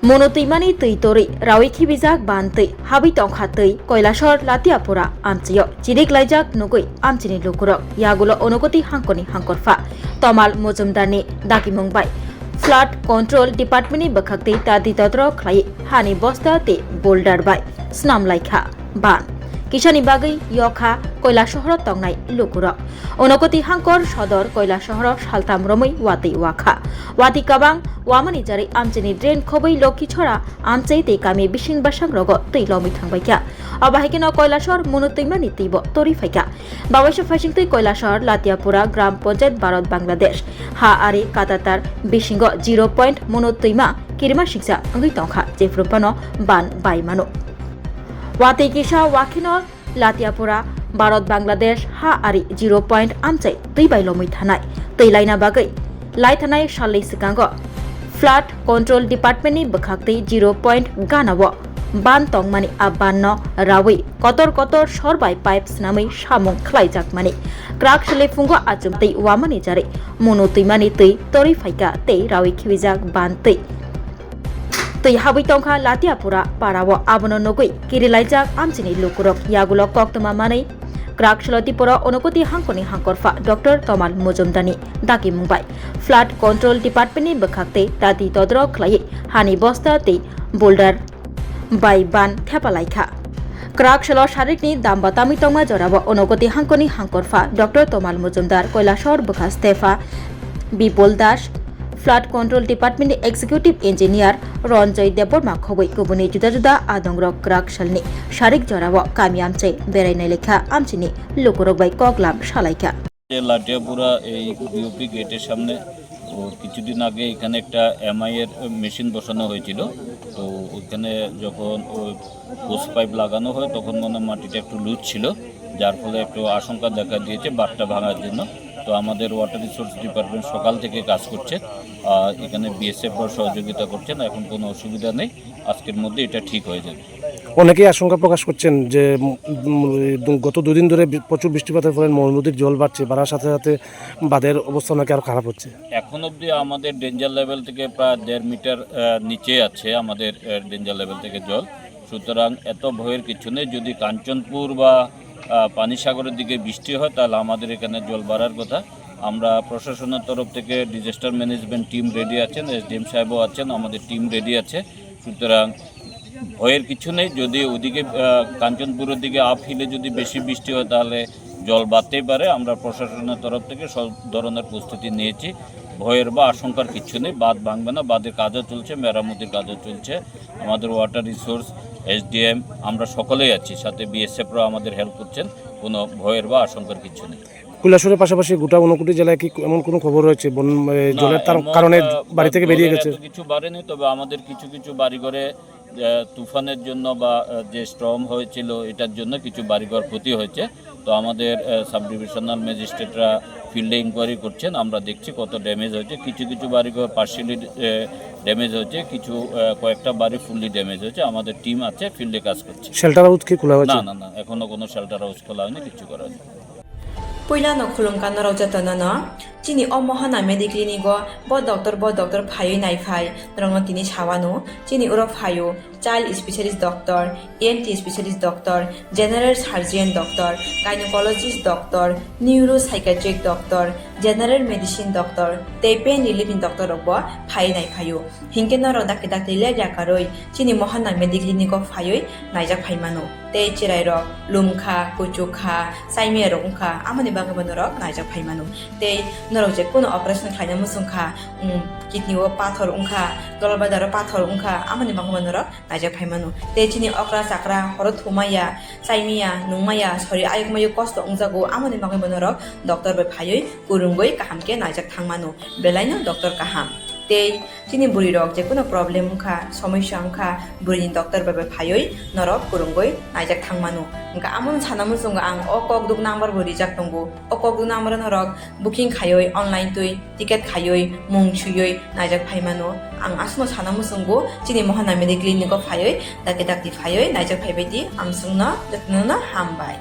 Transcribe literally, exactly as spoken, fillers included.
Mono twimani twi torwi rawi khibijak ban twi habwi tongkha twi Koilashor Latiapura amchio chirik laijak nugwi amchini lukurok yagulo Onogoti hangkoni hangkorpha Tomal Mojumdarni dagimung bai Flood Control Departmentni bwkhaktwi tadi todro khlai hani bosta tei boulder bai snam laikha ban. Kisani bagwi yokha Koilasohoro tongnai lukurok. Onogoti hangkor sodor Koilasohoro saltam romwi watwi wakha. Watwi kabang wamani jari amchini drain khobwi Lokhichhora amchai tei kami bising basang rogo twi lomwi thangbaikha. Obo hai kheno Koilasor Mono twimani twibo torwi phaikha. Bawaisa phaisingtwi Koilasor Latiapura Gram Panchayat Bharat Bangladesh ha ari katatar bisingo zero point Mono twima kirima siksa wngwi tongkha, jephru phano ban bai mano. Watwi kisa wakhino Latiapura Bharat Bangladesh ha ari zero point amchai twi bai lomwi thanai. Twi laina bagwi lai thanai salni swkango Flood Control Departmentni bwkhaktwi zero point ganao ban tongmani a banno rawi kotor kotor sor bai pipe snamwi samung khlaijakmani. Krak sele phungo achumtwi wamani jari Mono twimani twi torwi phaikha tei rawi khibijak ban twi. Twi habwi tongkha Latiapura parao, abono nugwi kirilaijak amchini lukurok yagulo koktwma manwi. Krak selo Tiporo Onogoti hangkoni hangkorpha Doctor Tomal Mojumdarni dagimung bai Flood Control Departmentni bwkhaktwi tadi todrok khlaiwi hani bosta tei boulder bai ban thepa laikha. Krak selo sarikni damba tamwi tongma jorao Onogoti hangkoni hangkorpha Doctor Tomal Mojumdar, Koilasor bwkha Stepha Bipol Das, Flood Control Department ni Executive Engineer Ronjoy Debbarma khobwi kubuni juda juda adongrok krak salni sarik jorao kami amchai berai nailekha amchini lukurok bai koklam salaikha. যে লাটিয়াপুরা এই বিওপি গেটের সামনে ও কিছুদিন আগে এখানে একটা এমআই এর মেশিন বসানো হয়েছিল। তো ওইখানে যখন ওই হোস পাইপ লাগানো হয় তখন মনে হয় মাটিটা একটু লুজ ছিল, যার ফলে একটু আশঙ্কা দেখা দিয়েছে বাঁধটা ভাঙার জন্য। তো আমাদের ওয়াটার রিসোর্স ডিপার্টমেন্ট সকাল থেকে কাজ করছে, আর এখানে বিএসএফ সহযোগিতা করছেন, এখন কোনো অসুবিধা নেই, আজকের মধ্যে এটা ঠিক হয়ে যাবে। অনেকেই আশঙ্কা প্রকাশ করছেন যে, উম, উম, গত দুদিন ধরে বি-, প্রচুর বৃষ্টিপাতের ফলে মনু নদীর জল বাড়ছে, বাড়ার সাথে সাথে বাঁধের অবস্থা নাকি আরো খারাপ হচ্ছে। এখন অবধি আমাদের ডেঞ্জার লেভেল থেকে প্রায় দেড় মিটার, আহ, নিচে আছে আমাদের, আহ, ডেঞ্জার লেভেল থেকে জল। সুতরাং এত ভয়ের কিছু নেই। যদি কাঞ্চনপুর বা, আহ, পানিসাগরের দিকে বৃষ্টি হয়, তাহলে আমাদের এখানে জল বাড়ার কথা। আমরা প্রশাসনের তরফ থেকে ডিজাস্টার ম্যানেজমেন্ট টিম রেডি আছেন, এসডিএম সাহেবও আছেন, আমাদের টিম রেডি আছে। সুতরাং ভয়ের কিছু নেই। যদি ওদিকে, আহ, কাঞ্চনপুরের দিকে আপ হিলে যদি বেশি বৃষ্টি হয়, তাহলে জল বাড়তেই পারে। আমরা প্রশাসনের তরফ থেকে সব ধরনের প্রস্তুতি নিয়েছি। ভয়ের বা আশঙ্কার কিচ্ছু নেই। বাঁধ ভাঙবে না, বাঁধের কাজও চলছে, মেরামতির কাজও চলছে। আমাদের ওয়াটার রিসোর্স, এসডিএম, আমরা সকলেই আছি, সাথে বিএসএফরাও আমাদের হেল্প করছেন। কোনো ভয়ের বা আশঙ্কার কিচ্ছু নেই। কৈলাসহরের পাশাপাশি গোটা ঊনকোটি জেলায় কি এমন কোনো খবর রয়েছে বন-, এ, না, জলের তার এমন, কারণে আহ, বাড়ি থেকে বেরিয়ে জলের গেছে? এত কিছু বাড়েনি, তবে আমাদের কিছু কিছু বাড়িঘরে, আহ, তুফানের জন্য বা, আহ, যে স্টর্ম হয়েছিল, এটার জন্য কিছু বাড়িঘর ক্ষতি হয়েছে। তো আমাদের, আহ, সাব ডিভিশনাল ম্যাজিস্ট্রেটরা ফিল্ডে ইনকোয়ারি করছেন, আমরা দেখছি কত ড্যামেজ হয়েছে। কিছু কিছু বাড়িঘর পার্শিয়ালি, আহ, ড্যামেজ হয়েছে, কিছু, আহ, কয়েকটা বাড়ি ফুললি ড্যামেজ হয়েছে। আমাদের টিম আছে, ফিল্ডে কাজ করছে। শেল্টার হাউস কি খোলা হয়েছে? না, না, না, এখনো কোনো শেল্টার হাউস খোলা হয়নি, কিচ্ছু করা হয়নি। Puilano khulumkha norok jotono no, chini o Mohana Mediclinic o bo doctor, bo doctor phaiwi naiphai, norokno tini sawano, chini oro phaio child specialist doctor, E N T specialist doctor, general surgeon doctor, gynecologist doctor, neuropsychiatric doctor, general medicine doctor, tei pain relief ni doctor rok bo phaiwi naiphaio. Hinkhe norok dakti dakti lepya karwi chini Mohana Mediclinic o phaiwi naijak phaimano. Tei chwrairok lumkha, kuchukha, chaimiyarok wngkha, amoni bagwibo norok naijak phaimano. Tei norok je kunu operation khlaina muchungkha, um, kidney o pathor wngkha, dolbadaro pathor wngkha, amoni bagwibo norok naijak phaimano. Tei chini okra chakra horo thumaya, chaimiya, nungmaya, sori ayukmayo kosto wngjago, amoni bagwibo norok doctor bai phaiwi kwrwngwi kaham khe naijak thangmano. Belaino doctor kaham. Tei chini bwrwi rok je kunu problem wngkha, somosya wngkha, bwrwini doctor bai bai phaiwi norok kwrwngwi naijak thangmano. Wngkha amo sana muchungo ang o kokduk number bo rijak tongo. O kokduk number o norok booking khaiwi online twi ticket khaiwi mung swiwi naijak phaimano. Ang aswkno sana muchungo chini Mohana Mediclinic o phaiwi dakti dakti phaiwi naijak phaibaidi amswkno jotono hambai.